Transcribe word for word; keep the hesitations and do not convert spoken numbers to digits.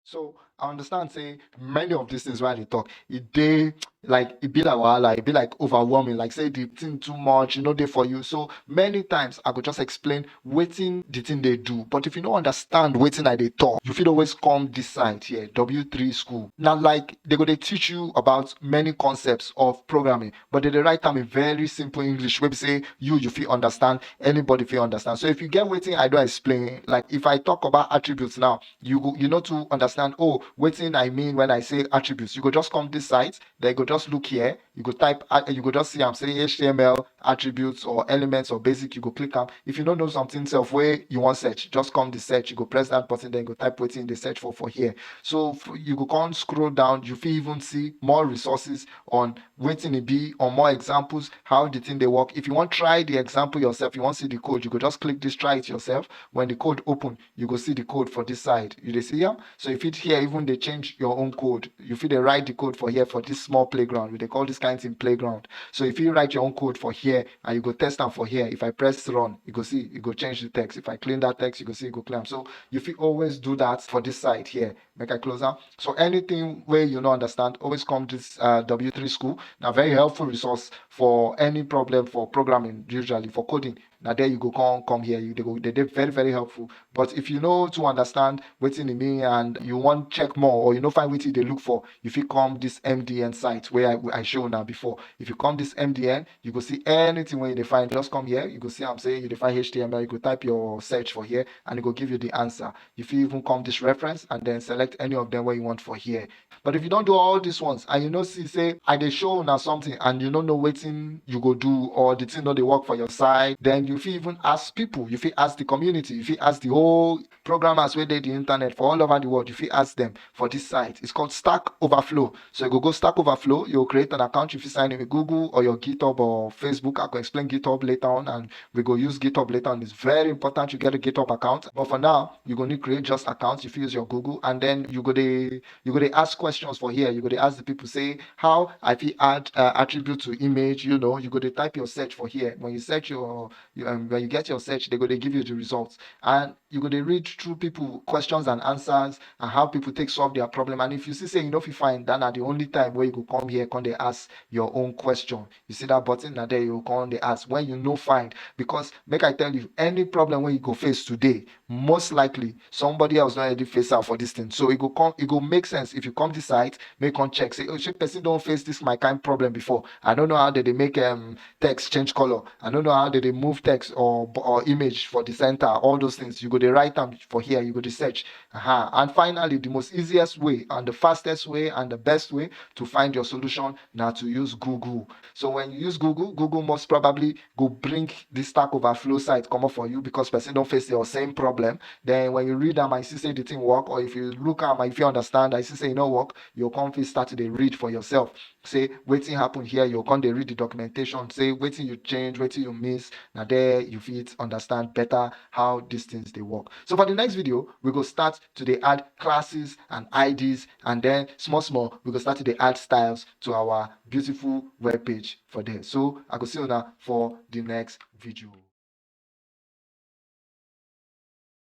So I understand say many of these things wey I dey talk, e dey like, e be like wahala, e be like overwhelming, like say the thing too much, e no dey for you. So many times I go just explain wetin the thing dey do. But if you no understand wetin I dey talk, you fit always come this side here, W three school. Na like they go dey teach you about many concepts of programming, but they dey write am in very simple English wey be say you, you fit understand, anybody fit understand. So if you get wetin I don explain, like if I talk about attributes now, you go, you no too understand, oh, wetin I mean when I say attributes. You go just come this side, then you go just look here, you go type, uh, you go just see am say H T M L attributes or elements or basic, you go click am. If you no know something sef wey you wan search, just come the search, you go press that button, then you go type wetin you dey search for for here. So f-, you go come scroll down, you fit even see more resources on wetin e be, on more examples, how the thing dey work. If you wan try the example yourself, you wan see the code, you go just click this, try it yourself. When the code open, you go see the code for this side. You dey see am? So you fit here even dey change your own code. You fit dey write the code for here for this small playground. We dey call this kind thing playground. So you fit write your own code for here and you go test am for here. If I press run, you go see, you go change the text. If I clean that text, you go see, you go clear am. So you fit always do that for this side here. Make I close am. So anything wey you no understand, always come this, uh, W three school. Na very helpful resource for any problem for programming, usually for coding. Na there you go come, come here. You, they go, they dey very, very helpful. But if you no too understand wetin e mean and you wan check more, or you no find wetin you dey look for, you fit come this M D N site wey I, I show una before. If you come this M D N, you go see anything wey you dey find. Just come here, you go see am say you dey find H T M L, you go type your search for here and e go give you the answer. You fit even come this reference and then select any of them wey you want for here. But if you don do all these ones and you no see say I dey show una something and you no know wetin you go do, or the thing no dey work for your side, then you fit even ask people, you fit ask the community, you fit ask the whole programmers wey dey the internet for all over the world, you fit ask them for this site. It's called Stack Overflow. So you go go Stack Overflow, you go create an account, you fit sign in with Google or your GitHub or Facebook. I go explain GitHub later on, and we go use GitHub later on. It's very important you get a GitHub account. But for now, you go need create just account. You fit use your Google, and then you go dey, you go dey ask questions for here. You go dey ask the people say how I fit add, uh, attribute to image. You know, you go dey type your search for here. When you search your, you, um, when you get your search, they go dey give you the results, and you go dey read through people questions and answers and how people take solve their problem. And if you see say you no fit find, that na the only time wey you go come here, come dey ask your own question. You see that button, na there you go come dey ask when you no find. Because make I tell you, any problem wey you go face today, most likely somebody else don already face am for this thing. So e go come, e go make sense if you come this site, make come check say, oh, shey person don face this my kind problem before. I no know how they dey make, um, text change color. I no know how they dey move text or, or image for the center. All those things, you go dey write am for here, you go dey search. Uh-huh. And finally, the most easiest way and the fastest way and the best way to find your solution na to use Google. So when you use Google, Google most probably go bring this Stack Overflow site come up for you because person don face your same problem. Then when you read am and you see say the thing work, or if you look am and if you understand and you see say e no work, you come fit start to dey read for yourself. Say wetin happen here, you come dey read the documentation, say wetin you change, wetin you miss. Na there you fit understand better how these things dey work. So for the next video, we go start to dey add classes and I Ds, and then small small we go start to dey add styles to our beautiful web page for there. So I go see una for the next video.